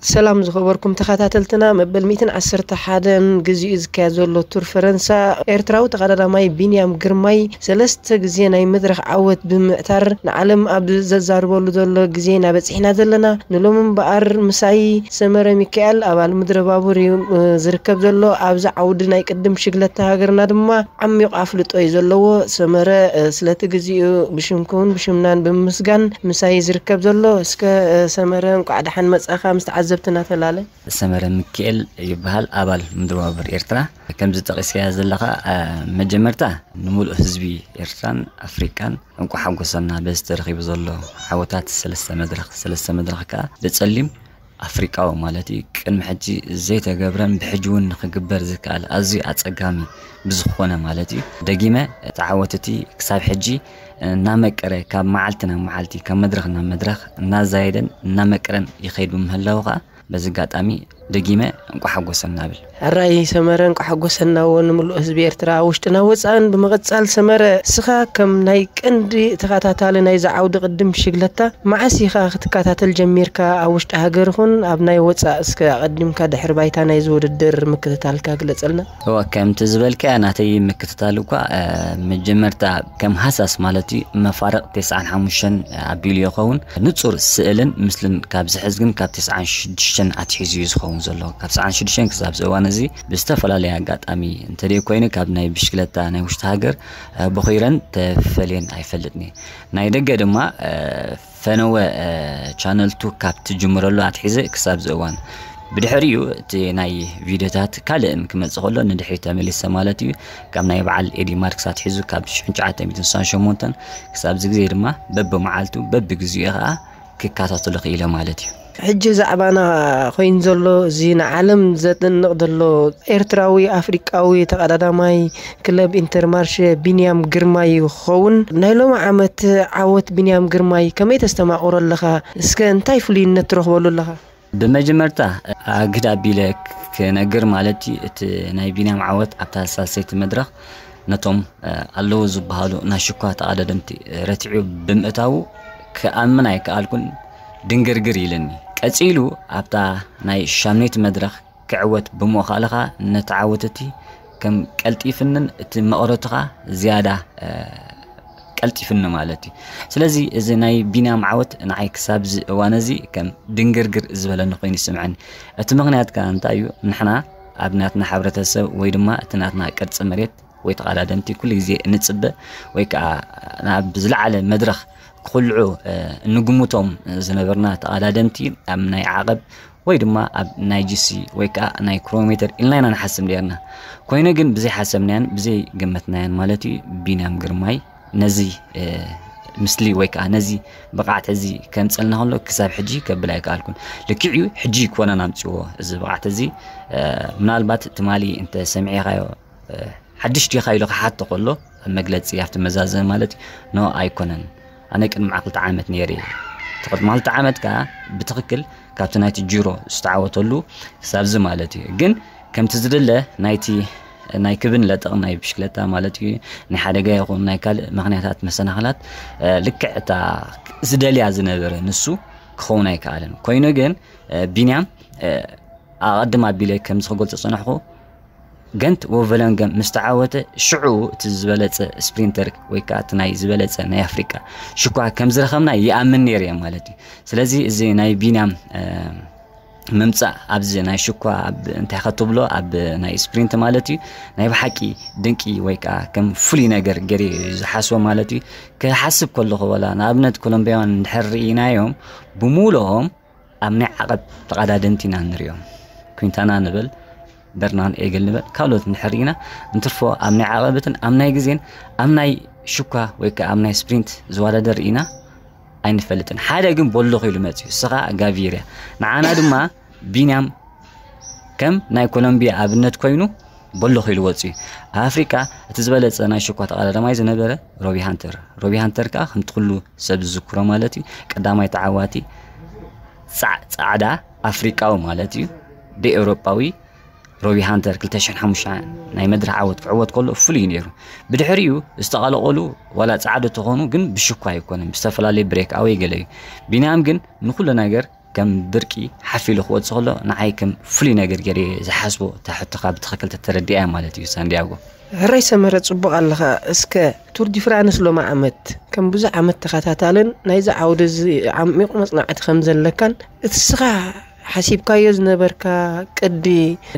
ሰላም ዝኸበርኩም ተኸታተልትና፣ መበል ሚእትን ዓሰርተ ሓደን ግዚኡ ዝካየድ ዘሎ ቱር ፈረንሳ፣ ኤርትራዊ ተቐዳዳማይ ቢንያም ግርማይ ሰለስተ ግዜ ናይ መድረኽ ዓወት ብምዕታር ንዓለም ኣብ ዘዛርበሉ ዘሎ ግዜ ኢና በጺሕና ዘለና። ንሎሚ እምበኣር ምሳይ ሰመረ ሚካኤል ኣባል ምድረ ባቡር እዩ፣ እ፣ ዝርከብ ዘሎ። ኣብዚ ዓውዲ ናይ ቅድም ሽግለታ ሃገርና ድማ ዓሚቑ ኣፍልጦ እዩ ዘለዎ። ሰመረ፣ እ፣ ስለቲ ግዜኡ ብሽምኩን ብሽምናን ብምምስጋን ምሳይ ዝርከብ ዘሎ። እስከ፣ እ፣ ሰመረ እንቋዕ ደሓን መጻኻ ምስ ተዓዘብትና ተላለ። ሰመረ ሚካኤል ይበሃል፣ ኣባል ምድሪ ባቡር ኤርትራ። ከምዚ ጠቒስካያ ዘለኻ፣ እ፣ መጀመርታ ንምሉእ ህዝቢ ኤርትራን ኣፍሪቃን እንቋዕ ሓጎሰና በዚ ተረኺቡ ዘሎ ዓወታት ሰለስተ መድረኽ፣ ሰለስተ መድረኽ ከኣ ብጸሊም ኣፍሪቃዊ ማለት እዩ። ቅድሚ ሕጂ ዘይተገብረን ብሕጂ እውን ንኽግበር ዝከኣል ኣዝዩ ኣጸጋሚ ብዝኾነ ማለት እዩ። ደጊመ እቲ ዓወት እቲ ክሳብ ሕጂ እናመቀረ፣ ካብ መዓልቲ ናብ መዓልቲ፣ ካብ መድረኽ ናብ መድረኽ እናዛየደን እናመቀረን ይኸይድ ብምህላዉ ከኣ በዚ ኣጋጣሚ ደጊመ እንቋዕ ሓጎሰና እብል። ሕራይ ሰመረ፣ እንቋዕ ሓጎሰና እውን ንምሉእ ህዝቢ ኤርትራ ውሽጥና ወጻእን። ብምቕጻል ሰመረ፣ እስኻ ከም ናይ ቀንዲ ተኸታታሊ ናይዚ ዓውዲ ቅድም ሽግለታ፣ መዓስ ኢኻ ክትከታተል ጀሚርካ? ኣብ ውሽጢ ሃገር ይኹን ኣብ ናይ ወጻእ፣ እስከ ኣቐዲምካ ድሕሪ ባይታ ናይዚ ውድድር ምክትታልካ ግለጸልና። እወ፣ ከምቲ ዝበልካዮ፣ ናተይ ምክትታል እኳ፣ እ፣ መጀመርታ ከም ሃሳስ ማለት እዩ፣ መፋርቕ ተስዓን ሓሙሽተን ኣቢሉ ይኸውን። ንጹር ስእልን ምስልን ካብ ዝሕዝ ግን ካብ ተስዓን ሽዱሽተን ኣትሒዙ እዩ ዝኸውን ዘሎ። ካብ ተስዓን ሽዱሽተን ክሳብ እዚ እዋን እዚ ብዝተፈላለየ ኣጋጣሚ እንተደይ ኮይኑ ካብ ናይ ብሽክለታ ናይ ውሽጢ ሃገር፣ እ፣ በኺረን ተፈልየን ኣይፈልጥን እየ። ናይ ደገ ድማ፣ እ፣ ፈነወ፣ እ፣ ቻነል ቱ ካብ ትጅምረሉ ኣትሒዘ ክሳብ እዚ እዋን። ብድሕሪኡ እቲ ናይ ቪድዮታት ካልእን ክመጽእ ከሎ ንድሕሪት ተመሊሰ ማለት እዩ። ካብ ናይ በዓል ኤዲ ማርክስ ኣትሒዙ ካብ ሽሕን ትሽዓተ ሚእትን ስሳን ሸሞንተን ክሳብ እዚ ግዜ ድማ በብመዓልቱ በብግዚኡ ከኣ ክከታተሎ ክኢለ ማለት እዩ። ሕጂ ዛዕባና ኮይኑ ዘሎ፣ እዚ ንዓለም ዘደንቕ ዘሎ ኤርትራዊ ኣፍሪቃዊ ተቐዳዳማይ ክለብ ኢንተርማርሸ ቢንያም ግርማይ ክኸውን። ናይ ሎሚ ዓመት ዓወት ቢንያም ግርማይ ከመይ ተስተማቕሮ ኣለኻ? እስከ እንታይ ፍሉይነት ትረኽበሉ ኣለኻ? ብመጀመርታ ኣግድ ኣቢለ ክነግር ማለት እዩ፣ እቲ ናይ ቢንያም ዓወት ኣብታ ሳልሰይቲ መድረኽ ነቶም፣ እ፣ ኣለዉ ዝበሃሉ ናይ ሽኳ ተቐዳደምቲ ረቲዑ ብምእታዉ ክኣምን ኣይከኣልኩን፣ ድንግርግር ኢልኒ። ቀጺሉ ኣብታ ናይ ሻምነይቲ መድረኽ ክዕወት ብምእኻልኻ ነቲ ዓወት እቲ ከም ቀልጢፍንን እቲ መቕረትኻ ዝያዳ፣ እ፣ ቀልጢፍኒ ማለት እዩ። ስለዚ እዚ ናይ ቢንያም ዓወት ንዓይ ክሳብ እዚ እዋን እዚ ከም ድንግርግር ዝበለኒ ኮይኑ ይስምዐኒ። እቲ ምኽንያት ከኣ እንታይ እዩ? ንሕና ኣብ ናትና ሕብረተሰብ ወይ ድማ እቲ ናትና ቅርጺ መሬት ወይ ተቐዳደምቲ ኩሉ ግዜ እንጽበ ወይ ከኣ ናብ ዝለዓለ መድረኽ ክኹልዑ፣ እ፣ እንግምቶም ዝነበርና ተቐዳደምቲ ኣብ ናይ ዓቐብ ወይ ድማ ኣብ ናይ ጂ ሲ ወይ ከኣ ናይ ኪሎ ሜትር ኢልና ኢና ንሓስብ ነርና። ኮይኑ ግን ብዘይሓሰብናዮን ብዘይገመትናዮን ማለት እዩ ቢንያም ግርማይ ነዚ፣ እ፣ ምስሊ ወይ ከኣ ነዚ ብቕዓት እዚ ከምጸልና ከሎ ክሳብ ሕጂ ከብል ኣይከኣልኩን። ልክዕ እዩ፣ ሕጂ ኣይኮነን ኣምጺዎ እዚ ብቕዓት እዚ። እ፣ ምናልባት ትማሊ እንተ ሰሚዕኻዮ፣ እ፣ ሓድሽ ዲኻ ኢሉ ክሓቶ ከሎ ኣብ መግለጺ ኣብቲ መዛዘሚ ማለት እዩ፣ ኖ ኣይኮነን። ኣነ ቅድሚ ክልተ ዓመት ነይረ እየ። እቲ ቅድሚ ክልተ ዓመት ከኣ ብትኽክል ካብቲ ናይቲ ጂሮ ዝተዓወተሉ ክሳብ እዚ ማለት እዩ። ግን ከምቲ ዝድለ ናይቲ ናይ ክብን ለጠቕን ናይ ብሽክለታ ማለት እዩ፣ ናይ ሓደጋ ይኹን ናይ ካልእ ምኽንያታት መሰናኽላት፣ እ፣ ልክዕ እታ ዝደልያ ዝነበረ ንሱ ክኸውን ኣይከኣለን። ኮይኑ ግን፣ እ፣ ቢንያም፣ እ፣ ኣቐድም ኣቢለ ከምዚ ክገልጾ ዝጸናሕኩ፣ ገንት ወቨለንገም ምስ ተዓወተ ሽዑ እቲ ዝበለጸ ስፕሪንተር ወይ ከኣ እቲ ናይ ዝበለጸ ናይ ኣፍሪቃ ሽኳ ከም ዝረኸብና ይኣምን ነይረ እየ ማለት እዩ። ስለዚ እዚ ናይ ቢንያም፣ እ፣ ምምጻእ ኣብዚ ናይ ሽኳ ኣብ እንታይ ኢኻ ትብሎ ኣብ ናይ ስፕሪንት ማለት እዩ ናይ ብሓቂ ድንቂ ወይ ከኣ ከም ፍሉይ ነገር ገይረ ዝሓስቦ ማለት እዩ። ክሓስብ ከለኹ ወላ ንኣብነት ኮሎምቢያውያን እንድሕር ርኢናዮም ብሙሉኦም ኣብ ናይ ዓቐብ ተቐዳደምቲ ኢና ንሪኦም። ኩንታና ንበል፣ በርናን ኤግል ንበል፣ ካልኦት እንድሕር ርኢና እንትርፎ ኣብ ናይ ዓቐበትን ኣብ ናይ ግዜን ኣብ ናይ ሽኳ ወይ ከኣ ኣብ ናይ ስፕሪንት ዝወዳደር ርኢና ኣይንፈልጥን። ሓደ ግን በሎ ኺሉ መጺኡ፣ እሱ ኸኣ ጋቪርያ። ንዓና ድማ ቢንያም ከም ናይ ኮሎምቢያ ኣብነት ኮይኑ በሎ ኺሉ ወጺኡ። ኣብ ኣፍሪቃ እቲ ዝበለጸ ናይ ሽኳ ተቐዳዳማይ ዝነበረ ሮቢ ሃንተር። ሮቢ ሃንተር ከኣ ከምቲ ኩሉ ሰብ ዝዝክሮ ማለት እዩ፣ ቀዳማይ ተዓዋቲ ጻዕ-፣ ጻዕዳ ኣፍሪቃዊ ማለት እዩ፣ ደኤውሮጳዊ ሮቢ ሃንተር ክልተ ሽሕን ሓሙሽተን ናይ መድረኽ ዓወት ክዕወት ከሎ ፍሉይ እዩ ነይሩ። ብድሕሪኡ ዝተቐለቐሉ ዋላ ጻዕዱ ተኾኑ ግን ብሽኳ ኣይኮነን፣ ብዝተፈላለየ ብሬክ ኣወይ ገለ እዩ። ቢንያም ግን ንኹሉ ነገር ከም ብርቂ ሓፍ ኢሉ ክወጽእ ከሎ ንዓይ ከም ፍሉይ ነገር ገይረ ዝሓስቦ። እታ ሕቶኻ ብትኽክል ተተረዲኣ ማለት እዩ ሳንዲያጎ። ሕራይ ሰመረ፣ ጽቡቕ ኣለኻ። እስከ ቱር ዲ ፍራንስ ሎሚ ዓመት ከም ብዙሕ ዓመት ተኸታታልን ናይዚ ዓውዲ እዚ ዓሚቕ መጽናዕቲ ከም ዘለካን እቲ ስኻ ሓሲብካዮ ዝነበርካ ቅዲ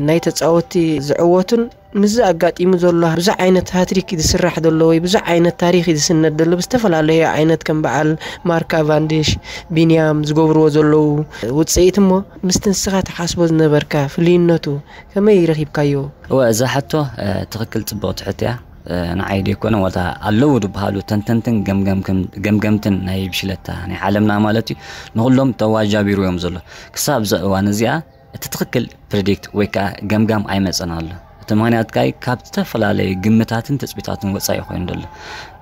ናይ ተጻወቲ ዝዕወቱን ምስዚ ኣጋጢሙ ዘሎ ብዙሕ ዓይነት ሃትሪክ እዩ ዝስራሕ ዘሎ ወይ ብዙሕ ዓይነት ታሪክ እዩ ዝስነድ ዘሎ ብዝተፈላለዩ ዓይነት ከም በዓል ማርካ ቫንዲሽ ቢንያም ዝገብርዎ ዘለዉ ውፅኢት እሞ ምስቲ ንስኻ ትሓስቦ ዝነበርካ ፍልይነቱ ከመይ ረኺብካዮ? እወ እዛ ሕቶ ትኽክል ጽብቕቲ ሕቶ እያ። ንዓይ ደይኮነ ዋላ ኣለዉ ዝበሃሉ ተንተንትን ገምገምትን ናይ ብሽለታ ናይ ዓለምና ማለት እዩ ንኹሎም ተዋጃቢሩ እዮም ዘሎ። ክሳብ እዛ እዋን እዚኣ እቲ ትኽክል ፕሪዲክት ወይ ከዓ ገምጋም ኣይመፀን ኣሎ። እቲ ምኽንያት ከዓ ካብ ዝተፈላለዩ ግምታትን ትፅቢታትን ወፃኢ ኮይኑ ዘሎ።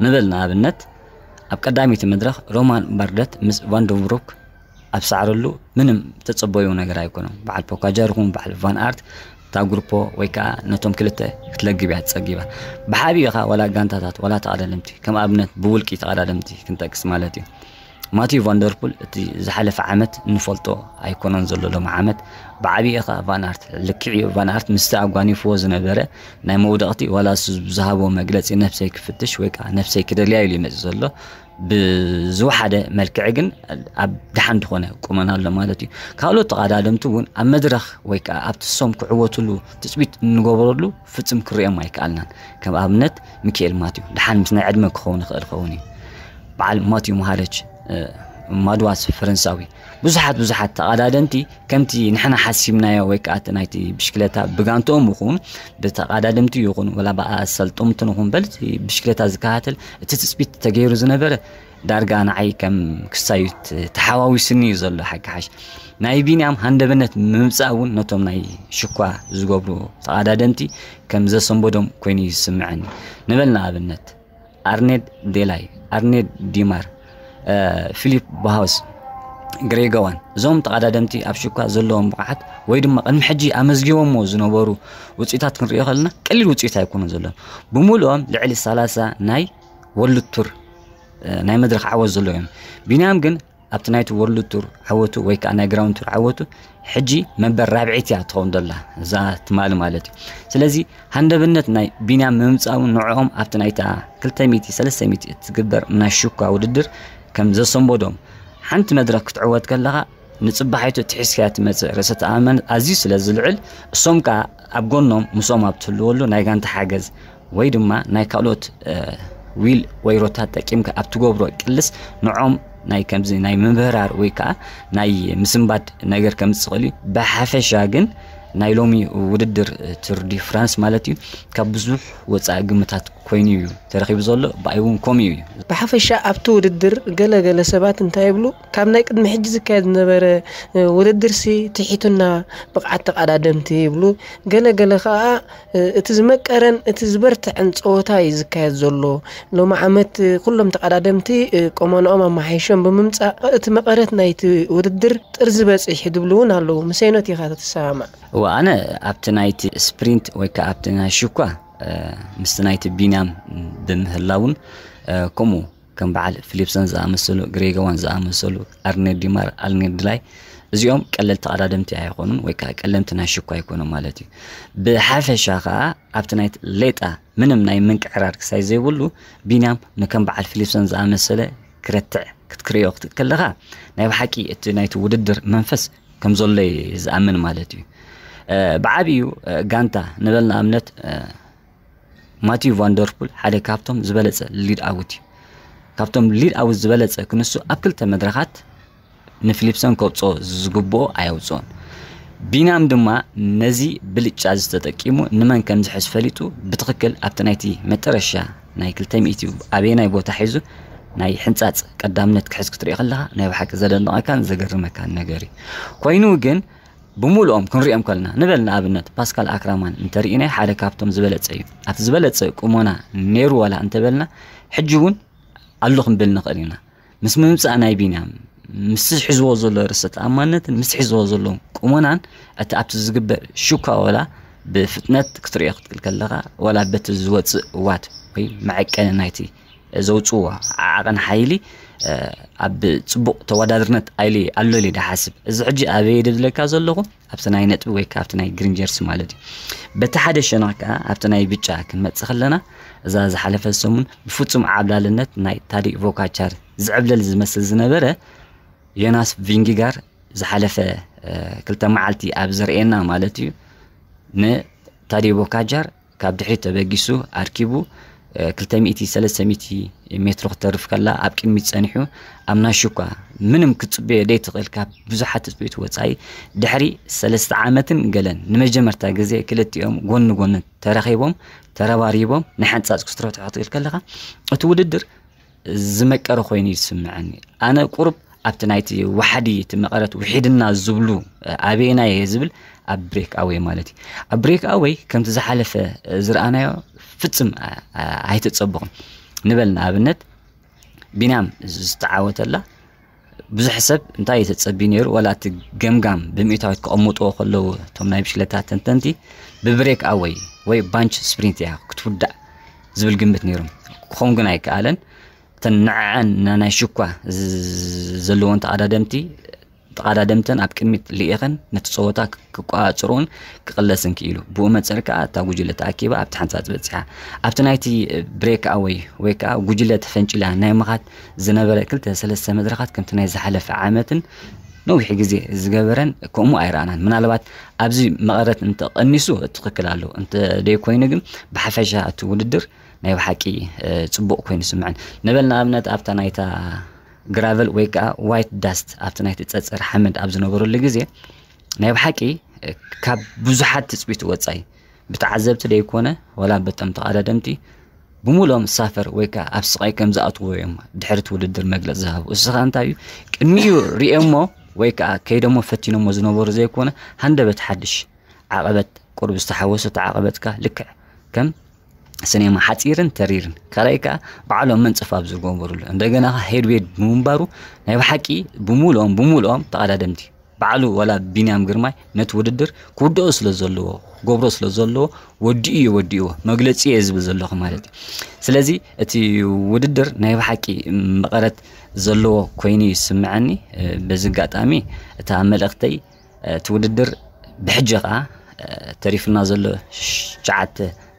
ንበል ንኣብነት ኣብ ቀዳሚቲ መድረኽ ሮማን ባርደት ምስ ቫንደንብሩክ ኣብ ሳዕረሉ ምንም ተፀበዩ ነገር ኣይኮነም። በዓል ፖካጀር ይኹን በዓል ቫን ኣርት እታ ግሩፖ ወይ ከዓ ነቶም ክልተ ክትለግብ እያ ትፀጊባ። ብሓቢኡ ከዓ ዋላ ጋንታታት ዋላ ተቐዳደምቲ ከም ኣብነት ብውልቂ ተቐዳደምቲ ክንጠቅስ ማለት እዩ። ማቲዩ ቫንደርፑል እቲ ዝሓለፈ ዓመት እንፈልጦ ኣይኮነን ዘሎ ሎም ዓመት ብዓብዪ ኸ ቫንኣርት ልክዕ እዩ። ቫንኣርት ምስቲ ኣጓኒፍዎ ዝነበረ ናይ መውደቕቲ ዋላ እሱ ብዝሃቦ መግለፂ ነፍሰይ ክፍትሽ ወይ ከዓ ነፍሰይ ክደልያ ኢሉ ይመፅእ ዘሎ ብዝወሓደ መልክዕ ግን ኣብ ድሓን ዝኾነ ቁመና ኣሎ ማለት እዩ። ካልኦት ተቐዳደምቲ እውን ኣብ መድረኽ ወይ ከዓ ኣብቲ ሶም ክዕወትሉ ትፅቢት እንገብረሉ ፍፅም ክሪኦም ኣይከኣልናን። ከም ኣብነት ሚካኤል ማትዩ ድሓን ምስ ናይ ዕድመ ክኸውን ይኽእል ኸውን እዩ። በዓል ማትዩ መሃለች ማድዋስ ፈረንሳዊ ብዙሓት ብዙሓት ተቐዳደምቲ ከምቲ ንሕና ሓሲብናዮ ወይ ከዓ እቲ ናይቲ ብሽክለታ ብጋንትኦም ይኹን ብተቐዳደምቲ ይኹን ወላ ብኣሰልጦምትን ይኹን በል ብሽክለታ ዝከታተል እቲ ትፅቢት ተገይሩ ዝነበረ ዳርጋ ንዓይ ከም ክሳዩት ተሓዋዊስኒ እዩ ዘሎ። ሓቂ ሓሽ ናይ ቢንያም ሃንደበነት ምምፃእ እውን ነቶም ናይ ሽኳ ዝገብሩ ተቐዳደምቲ ከም ዘሰንበዶም ኮይኑ ይስምዐኒ። ንበል ንኣብነት ኣርኔድ ዴላይ፣ ኣርኔድ ዲማር፣ ፊሊፕ ባሃውስ፣ ግሬጎዋን እዞም ተቐዳደምቲ ኣብ ሽኳ ዘለዎም ብቕዓት ወይ ድማ ቅድሚ ሕጂ ኣመዝጊቦሞ ዝነበሩ ውፅኢታት ክንሪኦ ከለና ቀሊል ውፅኢት ኣይኮኑን ዘለዎም። ብምሉኦም ልዕሊ ሰላሳ ናይ ወርልድ ቱር ናይ መድረኽ ዓወት ዘለዎ እዮም። ቢንያም ግን ኣብቲ ናይቲ ወርልድ ቱር ዓወቱ ወይ ከዓ ናይ ግራውንድ ቱር ዓወቱ ሕጂ መበል ራብዒት እያ ትኸውን ዘላ እዛ ትማሊ ማለት እዩ። ስለዚ ሃንደብነት ናይ ቢንያም ምምፃኡ ንዕኦም ኣብቲ ናይታ ክልተ ሚእቲ ሰለስተ ሚእቲ እትግበር ናይ ሽኳ ውድድር ከም ዘሰንበዶም ሓንቲ መድረክ ክትዕወት ከለኻ ንፅባሒቱ እቲ ሒዝካያ ትመፅእ ርእሰ ተኣማመን ኣዝዩ ስለ ዝልዕል እሶም ከዓ ኣብ ጎኖም ምሶም ኣብ ትህልወሉ ናይ ጋንታ ሓገዝ ወይ ድማ ናይ ካልኦት ዊል ወይ ሮታ ጠቂምካ ኣብ ትገብሮ ቅልስ ንዖም ናይ ከምዚ ናይ ምምህራር ወይ ከዓ ናይ ምስንባድ ነገር ከም ዝኽእል እዩ። ብሓፈሻ ግን ናይ ሎሚ ውድድር ቱር ዲ ፍራንስ ማለት እዩ ካብ ብዙሕ ወፃኢ ግምታት ኮይኑ እዩ ተረኺቡ ዘሎ። ብኣይ እውን ከምኡ እዩ። ብሓፈሻ ኣብቲ ውድድር ገለ ገለ ሰባት እንታይ ይብሉ፣ ካብ ናይ ቅድሚ ሕጂ ዝካየድ ዝነበረ ውድድርሲ ትሒቱና ብቕዓት ተቐዳደምቲ ይብሉ። ገለ ገለ ከዓ እቲ ዝመቀረን እቲ ዝበርትዐን ፀወታ እዩ ዝካየድ ዘሎ። ሎሚ ዓመት ኩሎም ተቐዳደምቲ ቁመንኦም ኣመሓይሾም ብምምፃእ እቲ መቐረት ናይቲ ውድድር ጥርዚ በፂሑ ዝብሉ እውን ኣለዉ። ምሰይኖት ኢኻ ትሰማማዕ? እወ ኣነ ኣብቲ ናይቲ ስፕሪንት ወይ ከዓ ኣብቲ ናይ ሽኳ ምስቲ ናይቲ ቢንያም ብምህላውን ከምኡ ከም በዓል ፊሊፕሰን ዝኣመሰሉ ግሬገዋን ዝኣመሰሉ ኣርኔድ ዲማር ኣልኔድላይ እዚኦም ቀለል ተቐዳደምቲ ኣይኮኑን ወይ ከዓ ቀለምቲ ናይ ሽኳ ኣይኮኑን ማለት እዩ። ብሓፈሻ ከዓ ኣብቲ ናይ ሌጣ ምንም ናይ ምንቅዕራር ክሳይ ዘይብሉ ቢንያም ንከም በዓል ፊሊፕሰን ዝኣመሰለ ክረትዕ ክትክርዮ ክትእል ከለኻ ናይ ብሓቂ እቲ ናይቲ ውድድር መንፈስ ከም ዘሎ ዝኣምን ማለት እዩ። ብዓብዩ ጋንታ ንበል ንኣብነት ማቲዩ ቫንደርፑል ሓደ ካብቶም ዝበለፀ ሊድ ኣውት እዩ። ካብቶም ሊድ ኣውት ዝበለፀ ክንሱ ኣብ ክልተ መድረኻት ንፊሊፕሰን ከውፅኦ ዝግብኦ ኣየውፅኦን። ቢናም ድማ ነዚ ብልጫ ዝተጠቂሙ ንመን ከም ዝሕዝ ፈሊጡ ብትኽክል ኣብቲ ናይቲ መጠረሻ ናይ ክልተ ሚእቲ ኣበየናይ ቦታ ሒዙ ናይ ሕንፃፅ ቀዳምነት ክሕዝ ክትሪኦ ከለኻ ናይ ብሓቂ ዘደንቐካን ዘገርመካን ነገር እዩ። ኮይኑ ግን ብምሉኦም ክንሪኦም ከለና ንበል ንኣብነት ፓስካል ኣክራማን እንተርኢናይ ሓደ ካብቶም ዝበለፀ እዩ። ኣብቲ ዝበለፀ ቁሞና ነይሩ ዋላ እንተበልና ሕጂ እውን ኣሎ ክንብል ንኽእል ኢና። ምስ ምምፃእ ናይ ቢንያም ምስ ሒዝዎ ዘሎ ርእሰ ተኣማንነትን ምስ ሒዝዎ ዘሎ ቁመናን እቲ ኣብቲ ዝግበር ሹካ ወላ ብፍጥነት ክትሪኦ ክትክእል ከለኻ ወላ በቲ ዝወፅእ ዋት ወይ መዐቀኒ ናይቲ ዘውፅዎ ዓዓቕን ሓይሊ ኣብ ጽቡቕ ተወዳድርነት ኣይሊ ኣሎ ኢለ ድሓስብ። እዚ ሕጂ ኣበይ ድብለካ ዘለኹ ኣብቲ ናይ ነጥቢ ወይ ከዓ ኣብቲ ናይ ግሪን ጀርሲ ማለት እዩ። በቲ ሓደ ሸነኽ ከዓ ኣብቲ ናይ ብጫ ክንመጽእ ከለና እዛ ዝሓለፈ ሰሙን ብፍጹም ዓብላልነት ናይ ታዲ ቮካቻር ዝዕብለል ዝመስል ዝነበረ ዮናስ ቪንጊጋር ዝሓለፈ ክልተ መዓልቲ ኣብ ዘርእየና ማለት እዩ ንታዲ ቮካቻር ካብ ድሕሪት ተበጊሱ ኣርኪቡ ክልተ ሚእቲ ሰለስተ ሚእቲ ሜትሮ ክተርፍ ከላ ኣብ ቅድሚት ጸኒሑ ኣብ ናሹኳ ምንም ክትጽበዮ ደይትኽእል ካብ ብዙሓት ትጽቢት ወጻኢ ድሕሪ ሰለስተ ዓመትን ገለን ንመጀመርታ ግዜ ክልቲኦም ጎኒ ጎኒ ተራኺቦም ተረባሪቦም ንሓንጻጽ ክትረትሖ ክትብል ከለኻ እቲ ውድድር ዝመቀረ ኮይኑ ይስምዐኒ። ኣነ ቁሩብ ኣብቲ ናይቲ ዋሕዲ እቲ መቐረት ውሒድና ዝብሉ ኣበየናይ እየ ዝብል ኣብ ብሬክ ኣወይ ማለት እዩ። ኣብ ብሬክ ኣወይ ከምቲ ዝሓለፈ ዝረኣናዮ ፍጽም ኣይተጸበኹም። ንበል ንኣብነት ቢንያም ዝተዓወተላ ብዙሕ ሰብ እንታይ ተጸቢ ነይሩ? ወላ እቲ ገምጋም ብምእታዊት ክቐምጥዎ ከለዉ እቶም ናይ ብሽክለታ ተንተንቲ ብብሬክ ኣወይ ወይ ባንች ስፕሪንት እያ ክትውዳእ ዝብል ግምት ነይሮም። ክኸውን ግን ኣይከኣለን። እተን ንዐዐን ናይ ሽኳ ዘለዎን ተቐዳደምቲ ተቐዳደምተን ኣብ ቅድሚት ልኢኸን ነቲ ጸወታ ክቋጽሩን ክቕለስን ክኢሉ። ብኡ መጸር ከኣ እታ ጉጅለ ተኣኪባ ኣብቲ ሓንጻጽ በጺሓ። ኣብቲ ናይቲ ብሬክ ኣወይ ወይ ከኣ ጉጅለ ተፈንጭላ ናይ ምኻት ዝነበረ ክልተ ሰለስተ መድረኻት ከምቲ ናይ ዝሓለፈ ዓመትን ነዊሕ ግዜ ዝገበረን ከምኡ ኣይረኣናን። ምናልባት ኣብዚ መቐረት እንተቐኒሱ ትኽክል ኣሎ እንተ ደይኮይኑ ግን ብሓፈሻ እቲ ውድድር ናይ ብሓቂ ጽቡቕ ኮይኑ ይስምዐን። ንበል ንኣብነት ኣብታ ናይታ ግራቨል ወይ ከዓ ዋይት ዳስት ኣብቲ ናይቲ ጸጸር ሓመድ ኣብ ዝነበረሉ ግዜ ናይ ብሓቂ ካብ ብዙሓት ትጽቢት ወጻኢ ብተዓዘብቲ ደይኮነ ዋላ በቶም ተቐዳደምቲ ብምሉኦም ሳፈር ወይ ከዓ ኣብ ስቓይ ከም ዝኣትዎ እዮም ድሕሪ እቲ ውድድር መግለፂ ዝሃቡ። እሱ ከዓ እንታይ እዩ ቅድሚኡ ሪኦሞ ወይ ከዓ ከይዶሞ ፈቲኖሞ ዝነበሩ ዘይኮነ ሃንደበት ሓድሽ ዓቐበት ቁሩብ ዝተሓወሰ እቲ ዓቐበትካ ልክዕ ከም ስኔማ ሓፂርን ተሪርን ካልኣይ ከዓ ባዕሎም መንፀፍ ኣብ ዝገበሩሉ እንደገና ሄድዌድ ብምንባሩ ናይ ብሓቂ ብምሉኦም ብምሉኦም ተቐዳደምቲ ባዕሉ ወላ ቢንያም ግርማይ ነቲ ውድድር ክውድኦ ስለ ዘለዎ ክገብሮ ስለ ዘለዎ ወዲኡ እየ ወዲእዎ መግለፂ እየ ዝብል ዘለኹ ማለት እዩ። ስለዚ እቲ ውድድር ናይ ብሓቂ መቐረት ዘለዎ ኮይኑ ይስምዐኒ። በዚ ኣጋጣሚ እታ መልእኽተይ እቲ ውድድር ብሕጂ ከዓ ተሪፍና ዘሎ ትሽዓተ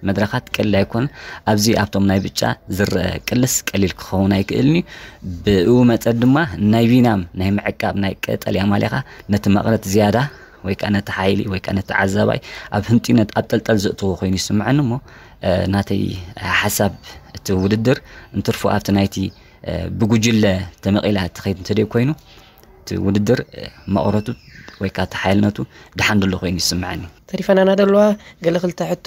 መድረኻት ቀሊል ኣይኮነ። ኣብዚ ኣብቶም ናይ ብጫ ዝረአ ቅልስ ቀሊል ክኸውን ኣይክእልን እዩ። ብኡ መጠን ድማ ናይ ቢንያም ናይ ምዕቃብ ናይ ቀጠልያ ማልያኻ ነቲ መቕረት ዝያዳ ወይ ከዓ ነቲ ሓይሊ ወይ ከዓ ነቲ ዓዛባይ ኣብ ህንጢነት ኣብ ጠልጠል ዘእትዎ ኮይኑ ይስምዐኒ እሞ ናተይ ሓሳብ እቲ ውድድር እንትርፎ ኣብቲ ናይቲ ብጉጅለ ተመቒላ ትኸይድ እንተደይ ኮይኑ እቲ ውድድር መቕረቱ ወይ ከዓ ተሓይልነቱ ድሓን ደሎ ኮይኑ ይስምዐኒ። ተሪፈናና ደለዋ ገለ ክልተ ሕቶ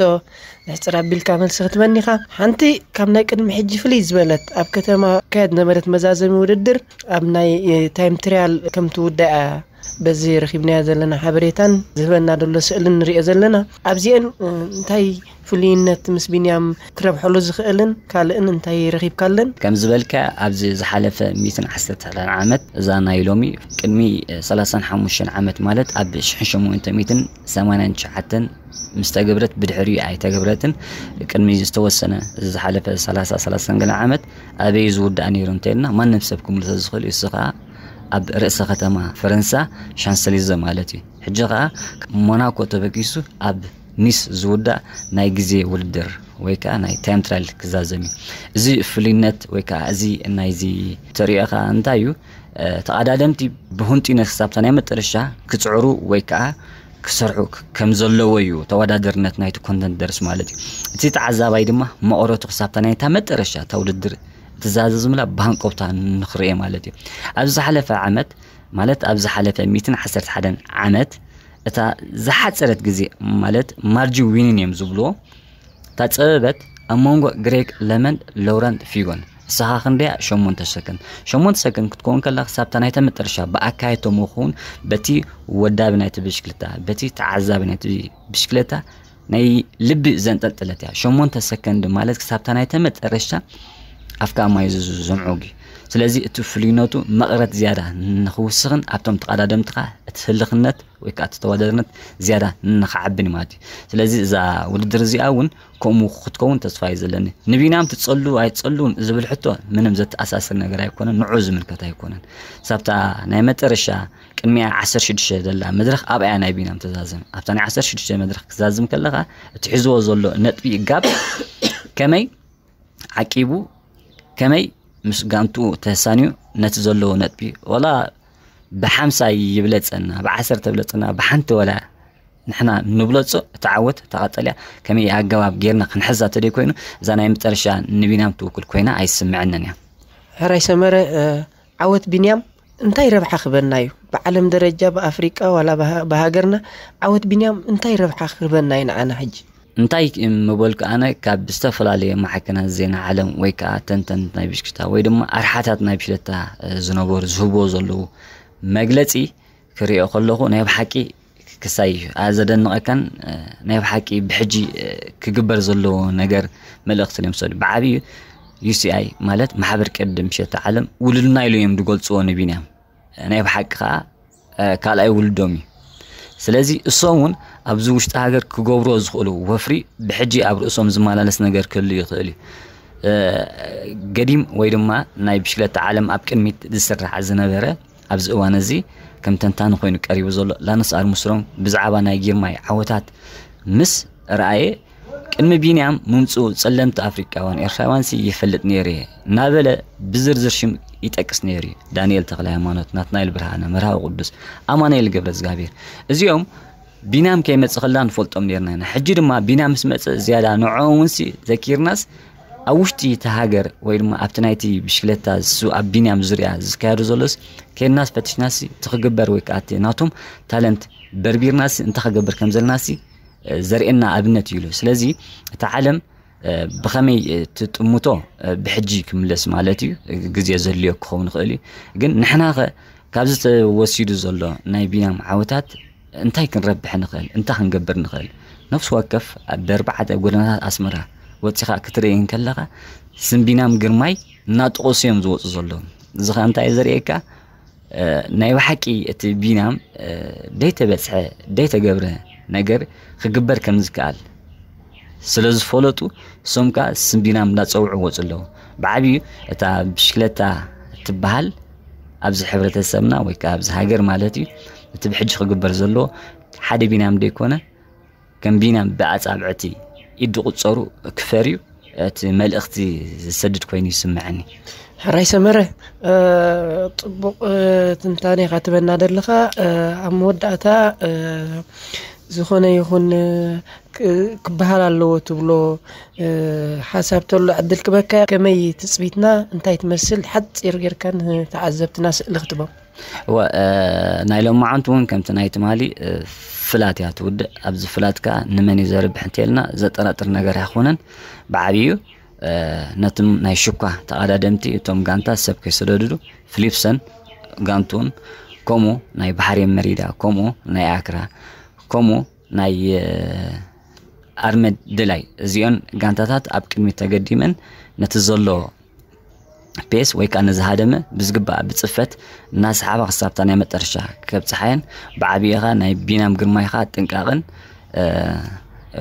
ንሕፅር ኣቢልካ መልሲ ክትበኒኻ። ሓንቲ ካብ ናይ ቅድሚ ሕጂ ፍልይ ዝበለት ኣብ ከተማ ካየድ ነበረት መዛዘሚ ውድድር ኣብ ናይ ታይም ትሪያል ከም ትውዳእ እያ በዚ ረኺብናዮ ዘለና ሓበሬታን ዝህበና ደሎ ስእልን ንሪኦ ዘለና ኣብዚአን እንታይ ፍሉይነት ምስ ቢንያም ክረብሐሉ ዝኽእልን ካልእን እንታይ ረኺብካለን? ከም ዝበልካ ኣብዚ ዝሓለፈ ሚእትን ዓሰርተ ዓመት እዛ ናይ ሎሚ ቅድሚ ሰላሳን ሓሙሽተን ዓመት ማለት ኣብ ሽሕን ሸሞንተ ሚእትን ሰማንያን ትሽዓተን ምስ ተገብረት ብድሕሪኡ ኣይተገብረትን ቅድሚ ዝተወሰነ እዚ ዝሓለፈ ሰላሳ ሰላሳን ገለ ዓመት ኣበይ ዝውዳእ ነይሩ እንተልና ማንም ሰብ ክምልሶ ዝኽእል እዩ። እሱ ከዓ ኣብ ርእሰ ከተማ ፈረንሳ ሻንሰሊዘ ማለት እዩ። ሕጂ ከዓ ሞናኮ ተበጊሱ ኣብ ኒስ ዝውዳእ ናይ ግዜ ውድድር ወይ ከዓ ናይ ታይም ትራይል ክዛዘም እዩ። እዚ ፍሉይነት ወይ ከዓ እዚ ናይዚ ተሪኦ ከዓ እንታይ እዩ? ተቐዳደምቲ ብህንጡይነት ክሳብታ ናይ መጠረሻ ክፅዕሩ ወይ ከዓ ክሰርሑ ከም ዘለዎ እዩ ተወዳደርነት ናይቲ ኮንተንደርስ ማለት እዩ። እቲ ተዓዛባይ ድማ መቐረቱ ክሳብታ ናይታ መጠረሻ እታ ውድድር ትዛዘዝምላ ብሃንቀውታ ንኽርኤ ማለት እዩ። ኣብ ዝሓለፈ ዓመት ማለት ኣብ ዝሓለፈ ሚእትን ዓሰርተ ሓደን ዓመት እታ ዝሓፀረት ግዜ ማለት ማርጂን ዊኒን እዮም ዝብልዎ እታ ፀበበት ኣብ መንጎ ግሬግ ለመንድ ሎረንት ፊጎን ንስኻ ክንደያ ሸሞንተ ሰከንድ ሸሞንተ ሰከንድ ክትከውን ከላ ክሳብታ ናይተ መጠረሻ ብኣካየቶ ምኸውን በቲ ወዳቢ ናይቲ ብሽክልታ በቲ ተዓዛቢ ናይቲ ብሽክለታ ናይ ልቢ ዘንጠልጠለት እያ። ሸሞንተ ሰከንድ ማለት ክሳብታ ናይተ መጠረሻ ኣፍካ ማይ ዝምዑጊ ስለዚ እቲ ፍሉይነቱ መቕረት ዝያዳ ንኽውስኽን ኣብቶም ተቐዳደምትኻ እቲ ህልኽነት ወይ ከዓ እቲ ተወዳዳርነት ዝያዳ ንኽዓብን እዩ ማለት እዩ። ስለዚ እዛ ውድድር እዚኣ እውን ከምኡ ክትከውን ተስፋ እዩ ዘለኒ። ንቢንያም ትጸሉ ኣይትጸሉን ዝብል ሕቶ ምንም ዘተኣሳስር ነገር ኣይኮነን፣ ንዑ ዝምልከት ኣይኮነን። ሳብታ ናይ መጠረሻ ቅድሚያ ዓሰርተ ሽዱሽተ ዘላ መድረኽ ኣብኣያ ናይ ቢንያም ተዛዝም። ኣብታ ናይ ዓሰርተ ሽዱሽተ መድረኽ ክዛዝም ከለኻ እቲ ሒዝዎ ዘሎ ነጥቢ ጋብ ከመይ ዓቂቡ ከመይ ምስ ጋንትኡ ተሳንዩ ነቲ ዘለዎ ነጥቢ ወላ ብሓምሳ ይብለጸና ብዓሰርተ ብለጸና ብሓንቲ ወላ ንሕና ንብለጾ እቲ ዓወት እታ ቀጠልያ ከመይ ኣገባብ ጌርና ክንሕዛ ተደይ ኮይኑ እዛ ናይ መጠረሻ ንቢንያም ትውክል ኮይና ኣይስምዐንን እያ። ሕራይ ሰመረ ዓወት ቢንያም እንታይ ረብሓ ክበና እዩ? ብዓለም ደረጃ ብኣፍሪቃ ዋላ ብሃገርና ዓወት ቢንያም እንታይ ረብሓ ክበና እዩ ንዓና ሕጂ? እንታይ ምበልኩ ኣነ ካብ ዝተፈላለየ ማዕከናት ዜና ዓለም ወይ ከዓ ተንተንት ናይ ብሽክታ ወይ ድማ ኣርሓታት ናይ ብሽለታ ዝነበሩ ዝህብዎ ዘለዉ መግለፂ ክሪኦ ከለኹ ናይ ብሓቂ ክሳይ ዘደንቐካን ናይ ብሓቂ ብሕጂ ክግበር ዘለዎ ነገር መልእኽቲ ንምሰሉ ብዓብዩ ዩሲኣይ ማለት ማሕበር ቅድም ሸተ ዓለም ውልድና ኢሉ እዮም ዝገልፅዎ ንቢንያም ናይ ብሓቂ ከዓ ካልኣይ ውልዶም እዩ። ስለዚ እሶም እውን ኣብዚ ውሽጢ ሃገር ክገብርዎ ዝኽእሉ ወፍሪ ብሕጂ ኣብ ርእሶም ዝመላለስ ነገር ክህሉ ይኽእል እዩ። ገዲም ወይ ድማ ናይ ብሽክለታ ዓለም ኣብ ቅድሚት ዝስራሕ ዝነበረ ኣብዚ እዋን እዚ ከም ተንታኒ ኮይኑ ቀሪቡ ዘሎ ላንስ ኣርምስትሮንግ ብዛዕባ ናይ ጊርማይ ዓወታት ምስ ረኣየ ቅድሚ ቢንያም ምምፅኡ ፀለምቲ ኣፍሪቃውያን ኤርትራውያን ሲ ይፈልጥ ነይሩ እየ እናበለ ብዝርዝር ሽም ይጠቅስ ነይሩ እዩ። ዳንኤል ተክለ ሃይማኖት፣ ናትናኤል ብርሃነ፣ መርሃዊ ቅዱስ፣ ኣማኑኤል ገብረ እግዚኣብሔር እዚኦም ቢንያም ከይመፅእ ከላ ንፈልጦም ነርና ኢና። ሕጂ ድማ ቢንያም ምስ መፀ ዝያዳ ንዕኦም እውን ሲ ዘኪርናስ ኣብ ውሽጢ እቲ ሃገር ወይ ድማ ኣብቲ ናይቲ ብሽክለታ ዝሱ ኣብ ቢንያም ዙርያ ዝካየዱ ዘሎስ ከድናስ ፈትሽናሲ እቲ ክግበር ወይ ከዓ እቲ ናቶም ታለንት በርቢርናሲ እንታይ ክገብር ከም ዘለናሲ ዘርእየና ኣብነት እዩ ኢሉ። ስለዚ እቲ ዓለም ብኸመይ ትጥምቶ ብሕጂ ክምለስ ማለት እዩ። ግዜ ዘድልዮ ክኸውን ይኽእል እዩ። ግን ንሕናኸ ካብዚ ተወሲዱ ዘሎ ናይ ቢንያም ዓወታት እንታይ ክንረብሕ ንኽእል? እንታይ ክንገብር ንኽእል? ነፍሲ ወከፍ ኣብ ኣርባዕተ ጎደናታት ኣስመራ ወፂኻ ክትርኢ እንከለኻ ስም ቢንያም ግርማይ እናጠቐሱ እዮም ዝወፁ ዘለዉ። እዚ ኸ እንታይ ዘርእየካ? ናይ ብሓቂ እቲ ቢንያም ደይተበፅሐ ደይተገብረ ነገር ክግበር ከም ዝከኣል ስለ ዝፈለጡ እሶም ከዓ ስም ቢንያም እንዳፀውዑ ወፁ ኣለዉ። ብዓብዩ እታ ብሽክለታ ትበሃል ኣብዚ ሕብረተሰብና ወይ ከዓ ኣብዚ ሃገር ማለት እዩ እቲ ብሕጂ ክግበር ዘለዎ ሓደ ቢንያም ደይኮነ ከም ቢንያም ብኣጻብዕቲ ኢድ ዝቑጸሩ ክፈር እዩ እቲ መልእኽቲ ዝሰድድ ኮይኑ ይስምዐኒ። ሕራይ ሰመረ፣ ጽቡቕ ትንታኔ ኢኻ ትበና ዘለኻ። ኣብ መወዳእታ ዝኾነ ይኹን ክበሃል ኣለዎ ትብሎ ሓሳብ ተሎ ዕድል ክበካ ከመይ ትጽቢትና እንታይ ትመስል ሓጺር ጌርካ ንተዓዘብትና ስእሊ ክትቦም። እወ፣ ናይ ሎማዓንቲ እውን ከምቲ ናይ ትማሊ ፍላት እያ ትውድእ። ኣብዚ ፍላት ከዓ ንመን እዩ ዘርብሕ እንተልና ዘጠራጥር ነገር ኣይኮነን። ብዓብዩ ነቶም ናይ ሽኳ ተቐዳደምቲ እቶም ጋንታ ሰብ ከይሰደድዱ ፊሊፕሰን ጋንቱን ከምኡ ናይ ባሕሬን መሪዳ ከምኡ ናይ ኣክራ ከምኡ ናይ ኣርመድ ድላይ እዚኦን ጋንታታት ኣብ ቅድሚት ተገዲመን ነቲ ዘሎ ፔስ ወይ ከዓ ነዝሃደመ ብዝግባእ ብፅፈት እናሰሓባ ክሳብታ ናይ መጠረሻ ከብፅሓየን ብዓብይኻ ናይ ቢናም ግርማይኻ ጥንቃቕን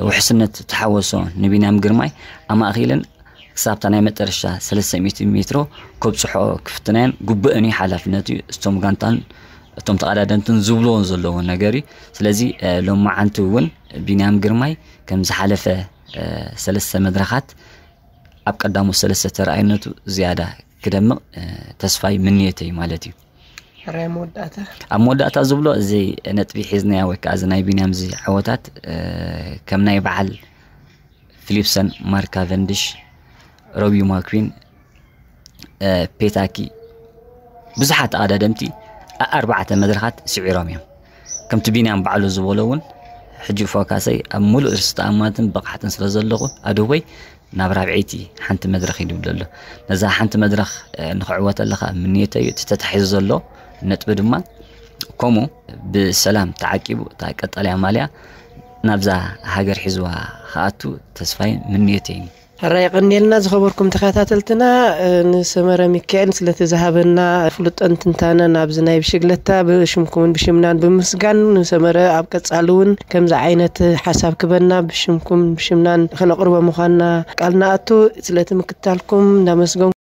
ውሕስነት ተሓወሶ ንቢናም ግርማይ ኣማእኪለን ክሳብታ ናይ መጠረሻ ሰለስተ ሚእቲ ሜትሮ ከብፅሖ ክፍትናየን ግቡእን እዩ ሓላፍነት እዩ እቶም ጋንታን እቶም ተቐዳደምትን ዝብልዎን ዘለውን ነገር እዩ ስለዚ ሎማዓንቲ እውን ቢንያም ግርማይ ከም ዝሓለፈ ሰለስተ መድረኻት ኣብ ቀዳሞት ሰለስተ ተረኣይነቱ ዝያዳ ክደምቕ ተስፋይ ምንየተይ ማለት እዩ። ሕራይ መወዳእታ ኣብ መወዳእታ ዝብሎ እዚ ነጥቢ ሒዝናያ ወይ ከዓ እዚ ናይ ቢንያም እዚ ዓወታት ከም ናይ በዓል ፊሊፕሰን፣ ማርክ ካቨንድሽ፣ ሮቢ ማክዊን፣ ፔታኪ ብዙሓት ተቐዳደምቲ ኣርባዕተ መድረኻት ስዒሮም እዮም። ከምቲ ቢንያም ባዕሉ ዝበሎ እውን ሕጂ ፎካሰይ ኣብ ሙሉእ ርእሲ ተኣማንትን ብቕዓትን ስለ ዘለኹ ኣድህቦይ ናብ ራብዐይቲ ሓንቲ መድረኽ ይድብል ኣሎ። ነዛ ሓንቲ መድረኽ ንኽዕወት ኣለኻ ምንየተይ እቲ ተታሒዙ ዘሎ ነጥቢ ድማ ከምኡ ብሰላም ተዓቂቡ እታ ቀጠልያ ማልያ ናብዛ ሃገር ሒዝዋ ክኣቱ ተስፋይ ምንየተይን እዩ። ሕራይ ቀንዴልና ዝኸበርኩም ተኸታተልትና፣ ንሰመረ ሚካኤል ስለቲ ዝሃበና ፍሉጠን ትንታነን ኣብዚ ናይ ብሽግለታ ብሽምኩምን ብሽምናን ብምስጋን፣ ንሰመረ ኣብ ቀጻሊ እውን ከምዚ ዓይነት ሓሳብ ክበና ብሽምኩም ብሽምናን ከነቕርቦ ምዃንና ቃል ንኣቱ። ስለቲ ምክታልኩም እንዳመስገንኩ፣